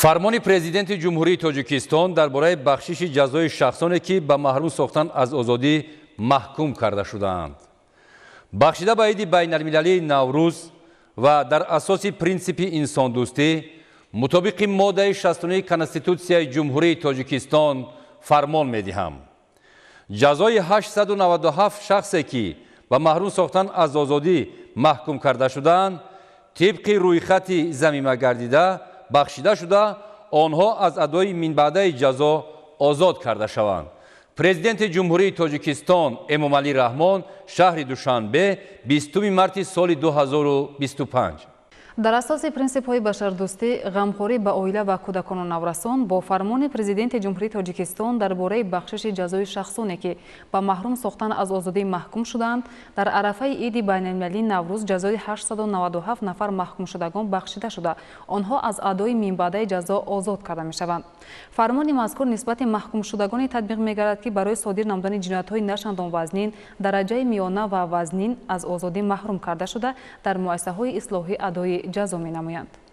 Фармони Президенти Ҷумҳурии Тоҷикистон дар бораи бахшиши ҷазои шахсоне, ки ба маҳрум сохтан аз озодӣ маҳкум карда шудаанд. Бахшида ба иди байналмилалии Наврӯз ва дар асоси принсипи инсондӯстӣ, мутобиқи моддаи 69 Конститутсияи Ҷумҳурии Тоҷикистон фармон медиҳам: ҷазои 897 шахсе, ки ба маҳрум сохтан аз озодӣ маҳкум карда шудаанд, тибқи рӯйхати замима гардида бахшида шуда, онҳо аз адои минбаъдаи ҷазо озод карда шаванд. Президенти Ҷумҳурии Тоҷикистон Эмомалӣ Раҳмон, шаҳри Душанбе, 20 марти соли 2025. Дар асоси принсипҳои башардӯстӣ, ғамхорӣ ба оила ва кӯдакону наврасон, бо фармони Президенти Ҷумҳурии Тоҷикистон дар бораи бахшиши ҷазои шахсоне, ки ба маҳрум сохтан аз озодӣ маҳкум шудаанд, дар арафаи иди байналмилалии Наврӯз ҷазои 897 нафар маҳкумшудагон бахшида шуда, онҳо аз адои минбаъдаи ҷазо озод карда мешаванд. Фармони мазкур нисбати маҳкумшудагоне татбиқ мегардад, ки барои содир намудани ҷиноятҳои начандон вазнин, дараҷаи миёна ва вазнин аз озодӣ маҳрум карда шуда, дар муассисаҳои ислоҳӣ адои ҷазо менамоянд.